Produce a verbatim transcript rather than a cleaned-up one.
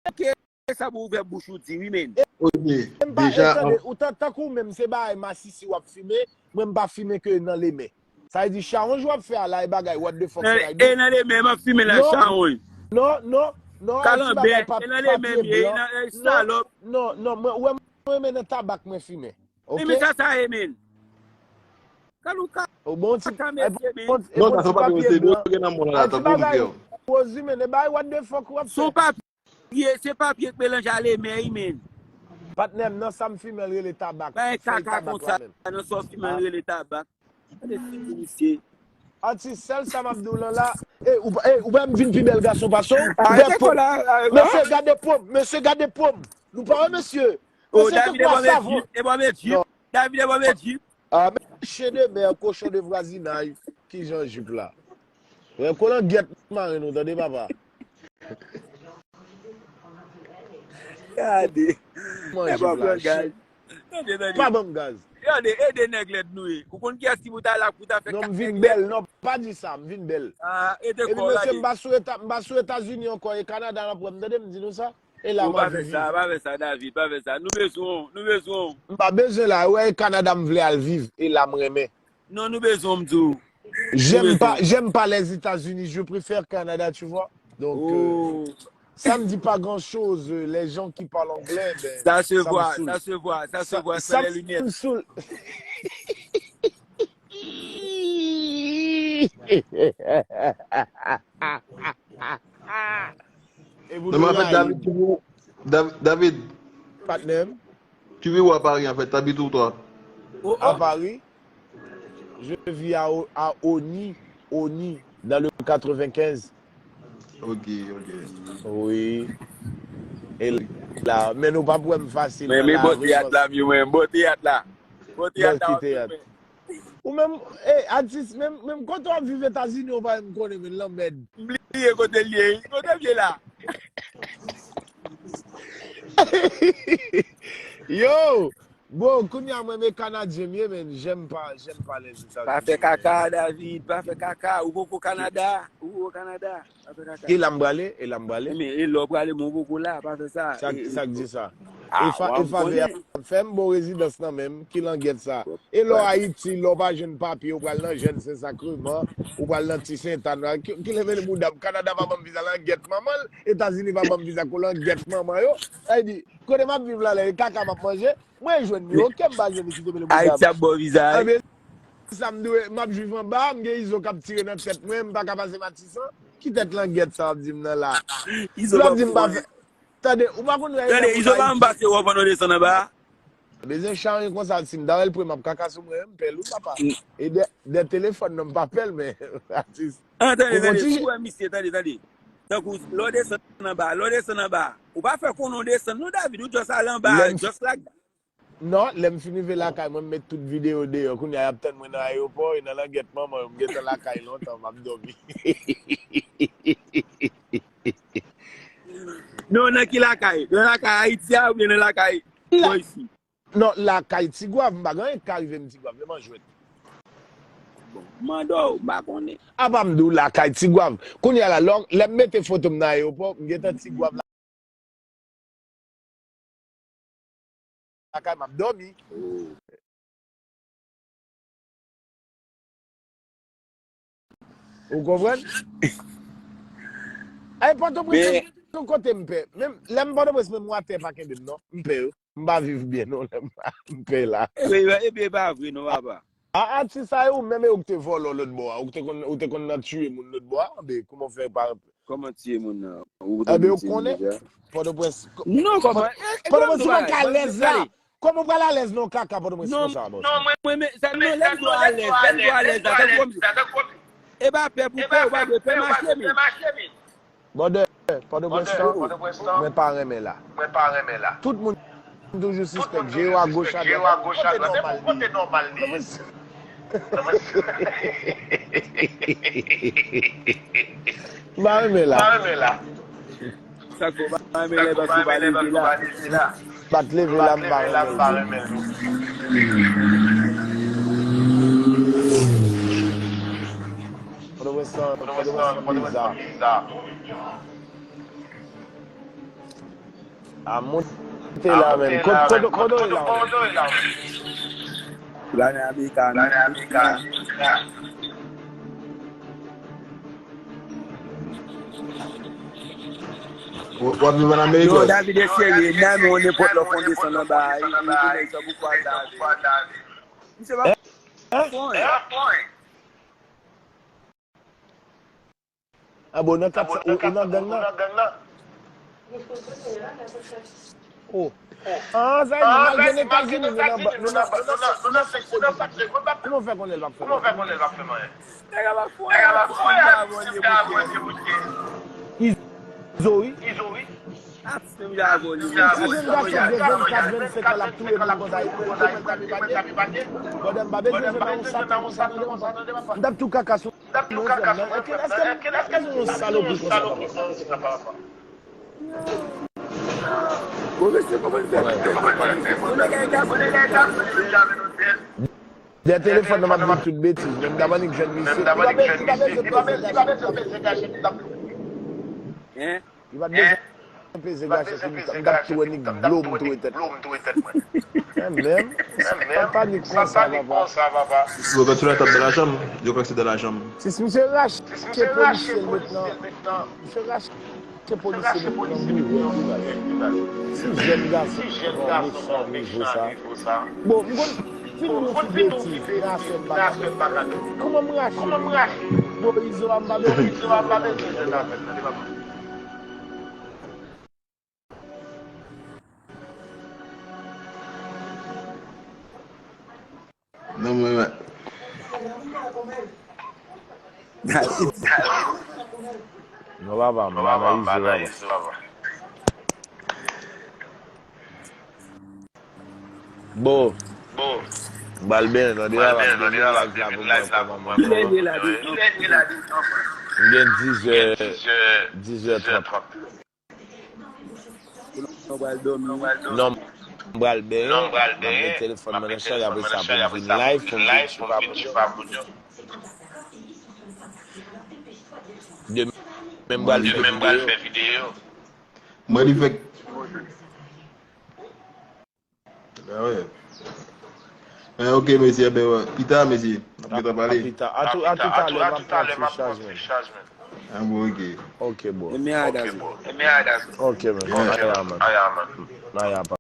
manke sa pou ouvè bouch ou di wi, men. Ok, M pa deja, etande, ou tan, tankou menm se bagay masisi w ap fimen, mwen m pa fimen ke nan lemen. Sa vle di chawonj w ap fè a la e bagay what the fuck Nan- se la. E nan lemen m ap fimen la, Non. Chawonj. Non, non, non, e ti Kalanbè, bagay pa- e nan lemen m papye ye, e blan. nan e Non, salòp. Non, non, mwen, ou wè mwen renmen nan tabak mwen fimen. E men Ok? sa sa ye, men. Kalou ka O bon ti ka mesye, men. bon ti Non, sa se yon papye papye se blan. gen nan mwen E la, ti tankou m bagay di. Rosie, men e bagay what the fuck w ap Se yon fè. papye, se papye k melanje a lemen, men. Patnè m nan sa m fimen l rele tabak. Bay Fèy kaka tabak konsa la menm. Nan sa w fimen l rele tabak. Gade figi misye. Atis, sèl sa m ap di w lan la. E, ou, e, ou pa m vin pi bèl gason pase w? Ou Arete bèl pòm. kola. Mesye, gade pòm. Mesye, gade pòm. Nou pa wè mesye. O Mesye, David e tankou bò a savon. Medjip, e bò Medjip. Non. David e bò Medjip. Ah, men chien de mer, cochon de voisinage. Ki jan jip la? Wè, kolangyèt mare nou, tande papa. Gade. Manje E pa la, pran gaz. chien. Tande, tande. Pa ban m gaz. Gade, e de nèg lèd nou ye. Ou konn kiyès ki pou ta la pou ta fè Non, kat m vin nèg bèl. lèd? Non, pa di sa, m vin bèl. Ah, e de Epi kò mesye, gade. M pa sou Eta-, m pa sou Etazini ankò, e Kanada m ap wè m, tande m di nou sa? E la Ou m pa anvi fè sa, viv. Pa fè sa, David, pa fè sa. Nou bezwen w, nou bezwen w. M pa bezwen la, wè, e Kanada m vle al viv, e la m renmen. Non, nou bezwen w, m di w. J'aime pas, j'aime pas les États-Unis, je préfère Canada, tu vois. Donc, euh, Oh. Ça me dit pas grand-chose. Les gens qui parlent anglais, ben, Ça se ça me voit, saoule. Ça se voit, ça se Ça, voit ça sur les lunettes. Me saoule. Et vous Non, mais en fait, là, David, tu vis où? Dav- David, Patnè m, tu vis où à Paris, en fait? T'habites où, toi? Oh, à oh. Paris, je vis à, O- à Osny, Osny, dans le quatre-vingt-quinze. Ok, ok. Oui. E la, men nou pa pou wè m fasil Men, nan men bon lari, teyat la, men, men bon teyat la. Bon teyat la, Bon, ki teyat? Ou menm, eh, atis, menm, menm kote w ap viv Etazini, ou pa menm konnen, men lanmèd. M bliye kote l ye, kote l ye la. Yo! Bon, kounye a mwen, men Kanadyen m ye, men j'aime pas, j'aime pas les États-Unis. Pa fè kaka, David, pa fè kaka. Ou poko Kanada, ou poko Kanada. Pa fè kaka. E la m prale, e la m prale. Men e lè w prale, men ou poko la, pa fè sa. Sa, sa k di sa? Ah, Efa, w ap Efa V a konnen. Fè m bon rezidans nan menm, ki langyèt sa? E lè w Ayiti, lè w pa jwenn papye, ou pral nan Jèn Sen Sakreman, ou pral nan Ti Sentàn, ki, ki leve bouda m, Kanada pa ban m viza, langyèt manman l, Etazini pa ban m viza, ko langyèt manman yo. Sa vle di, kote m ap viv la, lè e kaka m ap manje, mwen jwenn li, oke, m pa jwenn li, kite mele bouda m. Ayiti ap ba w viza. Anben, sa m dwe, m ap viv anba, m gen izo k ap tire nan tèt mwen, m pa ka pase Matisan, ki tèt langyèt sa w ap di m nan la? Izo L pa ap di m pa pran. Fè, tande, ou pa konn wè Tande, izo pa m pase wè w pandan w desann anba. Bezwen chanye konsa, si m ta wè l pre m ap kaka sou mwen, m pè l wi papa. E de, de telefòn nan m pa pè l, men atis. An, tande, Ou tande, konti- si w wè misye, tande, tande. Tankou, lè w desann anba, lè w desann anba, ou pa fè konnen w desann, non, David, ou just ale anba, Lè m- just like that. Non, lè m fin rive lakay mwen, m met tout videyo deyò. Kounye a, y ap tann mwen nan ayewopò, e nan langyèt manman yo, m gentan lakay lontan, m ap dòmi. Non, nan ki lakay? Nan lakay Ayiti a oubyen nan lakay bò isi? Non, lakay Tigwav, m pa gen anyen k ka rive m Tigwav, lè m an jwèt. Bon, mande w, m pa konnen. Apa m di w lakay Tigwav. Kounye a la, lè, lè m mete foto m nan ayewopò, m gentan Tigwav la. Lakay m ap dòmi. Ou konprann? Ay, Pòtoprens, se yon kote m pè. Menm, lè m Pòtoprens, menm watè pa kenbe m, non. M pè, wi. M pa viv byen, non, lè m, m pè la. Ebyen, ebyen, e pa vre, non, papa. A, atis sa, e ou menm, e ou ki te vòlò lòt bò a. Ou te konn, ou te konn nan tiye moun lòt bò a. Anben, kòman w fè pa. Kòman tiye moun nan? Ou Anben, ou tiye moun konnen? Deja? Pòtoprens. Non, kòman? E, e, Pòtoprens, ou pa bagay, ka alèz la. tande. Kòman ou pral alèz nan kaka Pòtoprens konsa, bòs? Non, mwen, mwen, men, sa, non, lèm dwe alèz, lèm dwe alèz la, tankou m di. E pa pè pou pè, ou pa dwe pè mache, men. Brother, Pòtoprens lan, mwen pa renmen la. Tout moun toujou sispèk je yo a goch a dwat. Kote nòmal li ye? M pa renmen la. Sa k fè w pa renmen lè paske w pa leve la. M pa t leve la, m pa renmen l. Pòtoprens lan, Pòtoprens lan biza. A monte la menm. Kote, kote, kote w ye la menm? Lane Amerika, Amerika. W ap viv ann Amerik? Non, David e serye. Nan men w nenpòt lè w fè yon desann anba a, e, e, e nèg sa pou kwa David. Misye pa fon. Ah bon, nan kat sa, ou, ou nan gang nan? Oh. Ah, sa vle di, malgre n Etazini, nou nan, nou nan, nou nan, nou nan sèks. Kòman w fè konnen l p ap fè anyen? Nèg la pa fè anyen. Nèg la pa fè anyen. Izo, wi. Ti jèn gason gen vennkat, vennsenk an, l ap touye moun konsa, e pou mwen, m t ap epanye. Brother, m pa bezwen jwe nan yon satan konsa, tande, papa. M t ap tou kaka sou mwen, frè m, nan. Èske, èske, èske nou yon salopri konsa, papa? Bon, mesye, kòman l fè? Bon, nèg la, bon, nèg la, De telefòn nan m ap di tout betiz, men m t ap annik jwenn misye. Li pa be-, li pa bezwen peze gachèt, li t ap. Hein? Li pa t bezwen peze gachèt, li t ap tou annik dlo m touye tèt mwen. Men, men, sa pa panik konsa, papa. Yo kwè sou la tèt de lajan m. Yo kwè se de lajan m. Si, si misye rache polisye l met nan, misye rache Ke polisye nou pran mouri wi. Ti jèn gason pran mechan nivo sa. Bon, m konn fin di yon ti betiz, nan afè m pa ka. Kòman m rache? Bon, Izo a m pa bezwen. Non, mwen, mwen. Non, papa, m analize, papa. Bon. M pral benyen, tande, papa, m te vin live la pou mwen kòman mwen. M gen dizè, dizè trant. Non, m pral benyen, m ap met telefòn mwen nan chaj, apre sa pou m vin live, pou m vin chita pou nou. Demen m pral fè videyo. Mwen li fèk. Ah, wè. Eh, ok, mesye, ben, wè. Pita, mesye. N ap gentan pale. A pita. A tou, a toutalè, m ap pran ti chaj, man. Ah, bon, ok. Ok, bro. Ok, man. Aya, man. Aya, pa.